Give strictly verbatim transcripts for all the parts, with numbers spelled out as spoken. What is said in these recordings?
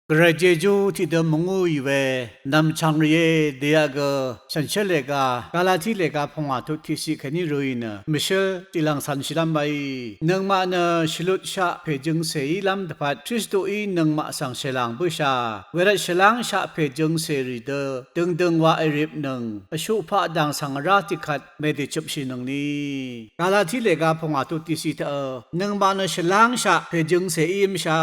Gvray Jejú tiqdø mvngúì we nv̀mchv̀ng rìé, dèyaq gø shànshér lèga, Galati lèga pungwà tut tiqciq kèní røì nø mvshǿl tiqlv̀ng cv̄nshìlv́m waí. Nøngmaq nø shvlutshaq pèjø̄ngcèílv́m dvpvt Kristuí nøngmaq svng shèlàng bǿshà. Wervt shvlángshaq pèjø̄ngcèrì dø døngdøng wa èripnøng, vshuqpaq dv̀ng svng vrá tiqkvt mèdèchøpshìnøngni. Galati lèga pungwà tut tiqciq taqø, nøngmaq nø shvlángshaq pèjø̄ngcè íǿmshà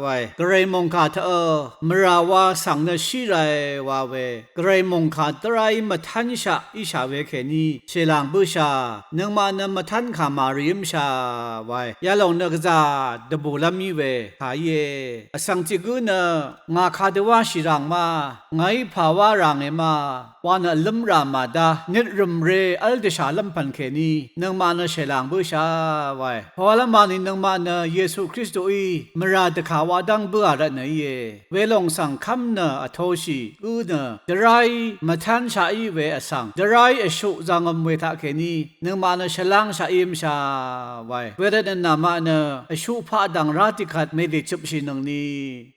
wae. Gvray mòngkà taqø, mvrà wa svng nø shí rae wa we. Gvray mòngkà dvráí mvtv́nshaq íshà we kèní shèlàng bǿshà. Nøngmaq nø mvtv́nkà màrìǿmshà wae. Yalòng nø gvzà dvbùlv́m í we kà íe. Vsvng tiq gǿ nø ngà kadø wáshì ràng ma, ngàí pà wá rànge ma, wa nø vlǿm rà màdá nøt rø̀mre v́l dvshàlv́m pv̀n kèní nøngmaq nø shèlàng bǿshà wae. Pàwálv́m wani nøngmaq nø Yesu Kristuí mvrà dvkà wa dv́ng bǿà rvtnø íe. Welòng svng kv́m nø vtoshì gǿ nø dvráí mvtv́nshaq í we vsvng, dvráí vshuq zvngøm we taqkèní nøngmaq nø shvlángshaq íǿmshà wae. Wervt nø namaq nø vshuqpaq dv̀ng vrá tiqkvt mèdèchøpshìnøngni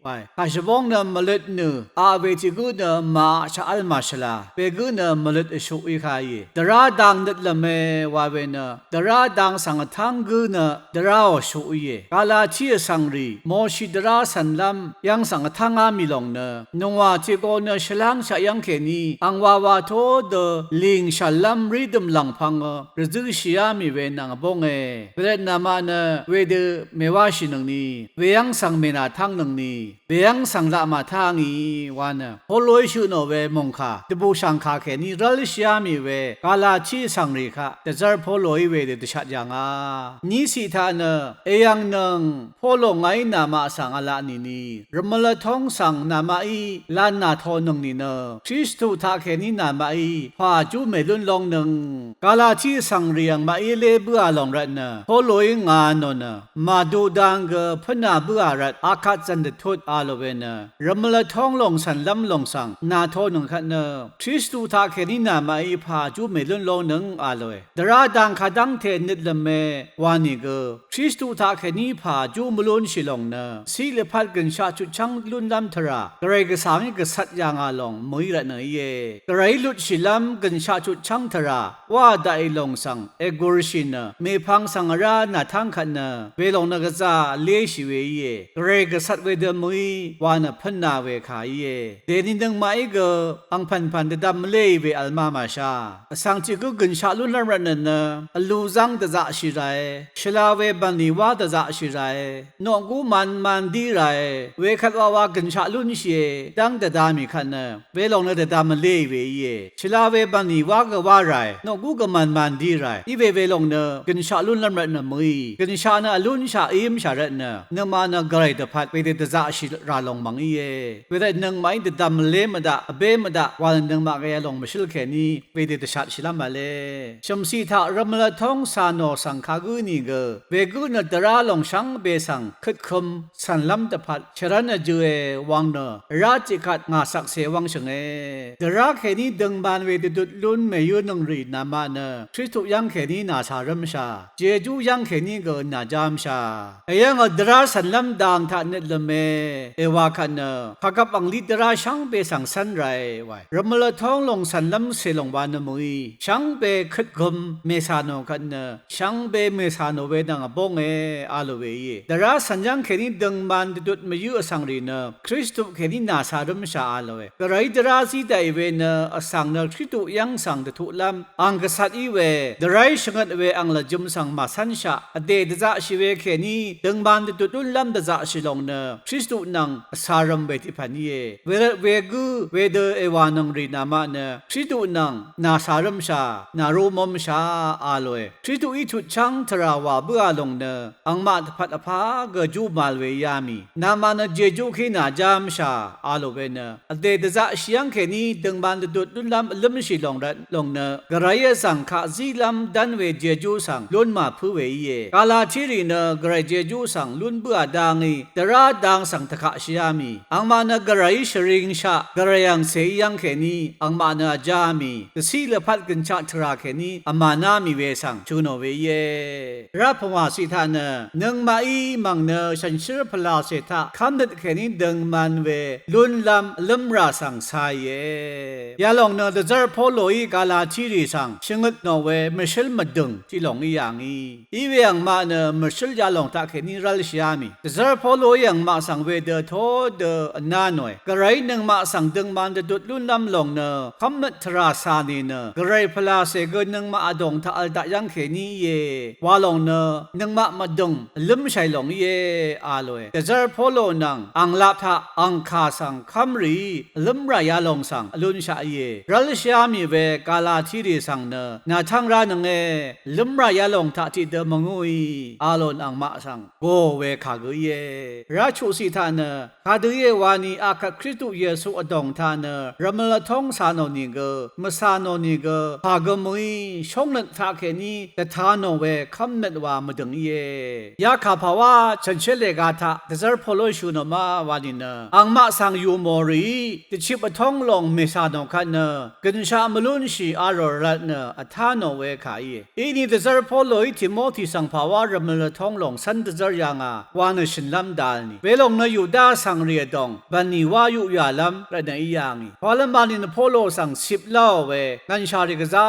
wae. Kàshvbóng nø mvløt nø, a we tiq gǿ nø màaqshaq v́l màshvla, wegǿ nø mvløt vshuq í kà íe. Dvrá dang nøtlv̀me wa we nø, dvrá dang svng vtv́ng gǿ nø dvráò shuq íe. Galati vsvng rì, Moshi dvrá cv̀nlv́m yv́ng svng vtv́ngá mì lòng nø, Noa tiq go nø shvlángshaq yv́ng kèní ang wawa tó dø lìng shv̀llv́m rí dø̀m lv̀ngpv̄ngø rvzǿshìá mì we nvng vbónge. Wervt namaq nø wedø mèwáshìnøngni, weyv́ng svng mènàtángnøngni, weyv́ng svng laq màtá ngì wa nø, Poloí shø tnò we mòngkà dvbùshv̀ngkà kèní rv́lshìá mì we Galati vsvng rì kaq dvzv́r Poloí wedø dvshat yà ngà. Níciq taq nø, èyv̀ngnøng Polo ngàí namaq svng v̄la nìni, rvmøl vtóng svng namaqí lan nàtonøng nìnø, Kristu taqkèní namaqí pà jú mèlún lóngnøng. Galati vsvng rì angmaqí lé bǿà lòng rvtnø, Poloí ngà nò nø, màdu dang gø pǿnà bǿà rvt akvt zv̀n dvtut a lò we nø, rvmøl vtóng lòng cv̀nlv́m lòng svng nàtonøng kvt nø, Kristu taqkèní namaqí pà jú mèlún lóngnøng a lòe. Dvrá dang kadv́ngte nøtlv̀me wa nìgø, Kristu taqkèní pà jú mvlúnshì lòng nø, ciq lvpat gø̀nshaq chutchv́ng lúnlv́m tvrà, Gvray Gvsvngí gvcvt yà ngà lòng mø̀í rvtnø íe. Gvrayí lutshìlv́m gø̀nshaq chutchv́ng tvrà, wá daqì lòng svng ègurshì nø, mèpvng svng vrá nàtáng kvt nø, welòng nø gvzà vléshì we íe. Gvray gvcvt wedø mø̀í wa nø pǿnà we kà íe. Dèni nøngmaqí gø angpv̀npv̀n dvdvm vléì we vl má màshá. Vsvng tiq gǿ gø̀nshaq lúnlv́m rvtnø nø, vluzv́ng dvzaqshì ràe, shvla we bv̀nlì wá dvzaqshì ràe, noqgú man man dí ràe, wekvt wawa gø̀nshaq lúnshìe, dv́ng dvda mì kvt nø, welòng nø dvdvm vléì we íe. Shvla we bv̀nlì wá gø wá ràe, noqgú gø man man dí ràe, iwe welòng nø gø̀nshaq lúnlv́m rvtnø mø̀í, gø̀nshaq nø vlúnshaq íǿmshà rvtnø, nøngmaq nø Gvray dvpvt wedø dvzaqshì rà lòng mv̀ng íe. Wervt nøngmaqí dvdvm vlé mvdaq, vbé mvdaq, wa nø nøngmaq gø yalòng mvshǿl kèní wedø dvshatshìlv́m v̄le. Shø̀mciq taq rvmøl vtóng cà nò svng kagǿ nìgø, wegǿ nø dvrá lòng shvngbe svng køtkøm cv̀nlv́m dvpvt shvrv́n vjø̄e wang nø, vrá tiqkvt ngà cvkse wv́ngshø̀nge. Dvrá kèní døngman we dvdut lún mèyǿnøng rì namaq nø, Kristu yv́ng kèní nàcàrǿmshà, Jejú yv́ng kèní gø nàjámshà. Èyv́ng dvrá cv̀nlv́m dang taq nøtlv̀me, èwà kvt nø, kàgvp angli dvrá shvngbe svng cv́n ràe wae. Rvmøl vtóng lòng cv̀nlv́m cè lòng wa nø mø̀í, shvngbe køtgøm mècà nò kvt nø, shvngbe mècà nò we nvng vbónge a lò we íe. Dvrá cv̀n yv́ng kèní døngman dvdut mvyǿ vsvng rì nø, Kristu kèní nàcàrǿmshà a lòe. Gvrayí dvrá zí daqì we nø, vsvng nø Kristu yv́ng svng dvtuqlv́m ang gvcvt í we, dvráí shvngøt we ang lvjø̄m svng màcv́nshaq, vdè dvzaqshì we kèní, døngman dvdut lúnlv́m dvzaqshì lòng nø, Kristu nvng vcàrvm we tiqpv̀n íe. Wervt wegǿ, wedø èwànøng rì namaq nø, Kristu nvng nàcàrǿmshà, nàrúmómshà a lòe. Kristuí tutchv́ng tvrà wà bǿà lòng nø, angmaq dvpvt vpá gø júmal we yá mì. Namaq nø Jejú kí nàjámshà a lò we nø, vdè dvzaqshì yv́ng kèní døngman dvdut lúnlv́m vlǿmshì lòng rvt lòng nø, Gvrayí vzv̀ng kaq zílv́m dv́n we Jejú svng lún màpǿ we íe. Galati rì nø Gvray Jejú svng lún bǿà dá ngí, dvrá dang svng tvkà taqshìá mì. Angmaq nø gvrayí shvringshaq gvray angcèí yv́ng kèní angmaq nø vjá mì. Dvciq lvpat gø̀nshaq tvrà kèní vmàná mì we svng shø̀ nò we íe. Vrá pvwà ciq taq nø nøngmaqí mv̀ng nø shànshér pvlacè taq kv́mnøt kèní døngman we lúnlv́m vlǿmrà svng cāìe. Yalòng nø dvzv́r Poloí Galatirì svng shvngøt nò we mvshǿl mvdø̀ng tiq lòng í yà ngì. Iwe angmaq nø mvshǿl yalòng taq kèní rv́lshìá mì. Dvzv́r Poloí angmaq svng wedø todø vná nòe. Gvrayí nøngmaq svng døngman dvdut lúnlv́m lòng nø kv́mnøt tvrà cà nìnø gvray pvlacè gø nøngmaq vdòng taq v̄l daq yv́ng kèní íe wa lòng nø nøngmaq mvdø̀ng vlǿmshàì lòng íe a lòe. Dvzv́r Polo nvng anglap taq angkà svng kv́mrìí vlǿmrà yalòng svng vlunshaq íe. Rv́lshìá mì we Galatirì svng nø nàtv́ng ránønge, vlǿmrà yalòng taq tiqdø mvngúì a lòn angmaq svng gò we kà gø íe. Vrá chuqciq taq nø kadø íe wani akvt Kristu Yesu vdòng taq nø rvmøl vtóng cà nò nìgø mvcà nò nìgø pà gø mø̀í shóngnøt taq kèní dvta nò we kv́mnøt wa mvdø̀ng íe. Yakà pàwá chànshér lèga taq dvzv́r Poloí shø̀ nò ma wa nìnø angmaq svng yù mò rìí dvchip vtóng lòng mècà nò kvt nø gø̀nshaq mvlúnshì a rò rvt nø vtá nò we kà íe. Ini dvzv́r Poloí Timoti svng pàwá rvmøl vtóng lòng cv́n dvzv́r yà ngà wa nø shø̀nlv́m dal nì. Welòng nø Yuda vsvngrì vdòng bv̀nlì wá yuqyàlv́m rvtnø í yà ngì. Pàlv́m wa nìnø Polo svng cip láò we ngv̀nshà rì gvzá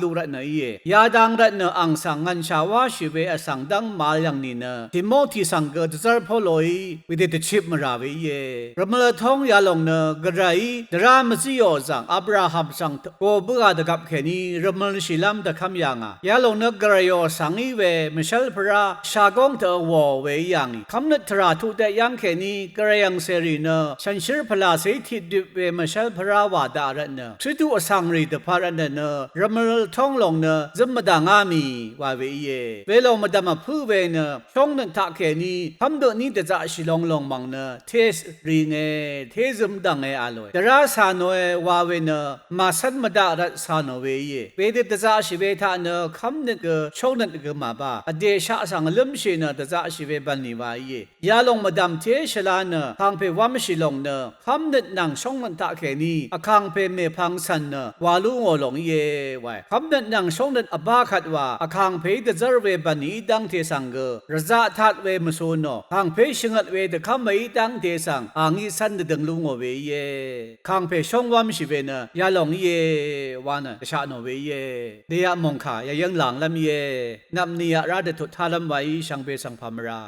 lu rvtnø íe. Yadang rvtnø ang svng ngv̀nshà wáshì we vsvng dv́ng màvl yv̀ng nìnø Timoti svng gø dvzv́r Poloí wedø dvchip mvrà we íe. Rvmøl vtóng yalòng nø gvrayí dvrá mvzíò zvng Abraham svng gò bǿà dvgvp kèní rvmølshìlv́m dvkv́m yà ngà. Yalòng nø gvrayò vsvng í we mvshv́l pvrá shagóng tø wò we í yà ngì. Kv́mnøt tvrà tuqdeq yv́ng kèní gvray angcèrì nø shànshér pvlàcèí tiqdøp we mvshv́l pvrá wà daq rvtnø Kristu vsvngrì dvpvt rvtnø nø rvmøl vtóng lòng nø zǿm mvdv̀ngá mì wa we íe. Welòng mvdv̀m vpǿ we nø shóngnøt taq kèní kv́mdø ní dvzaqshì lòng lòng mv̀ng nø té ringe, té zømdv̀nge a lòe. Dvrá cà nòe wa we nø màcv́n mvdaq rvt cà nò we íe. Wedø dvzaqshì we taq nø kv́mnøt gø shóngnøt gø màbá. Vdèshaq svng vlǿmshì nø dvzaqshì we bv̀nlì wa íe. Yalòng mvdv̀m té shvlá nø kàngpè wv́mshì lòng nø kv́mnøt nvng shóngnøt taq kèní vkàngpè mèpvng cv̀n nø wa lú ngò lòng íe wae. Kv́mnøt nvng shóngnøt vbá kvt wa vkàngpèí dvzv́r we bv̀nlìí dv́ngte svng gø rvzaqtat we mvsū nò kàngpèí shvngøt we dvkv́m mèí dv́ngte svng a ngí cv́n dvdøng lú ngò we íe. Kàngpè shóng wv́mshì we nø yalòng íe wa nø dvshaq nò we íe. Dèyaq mòngkà yayv́ng lànglv́m íe. Nvpni aqrá dvtut tálv́m waí shvngbe svng pà mvrà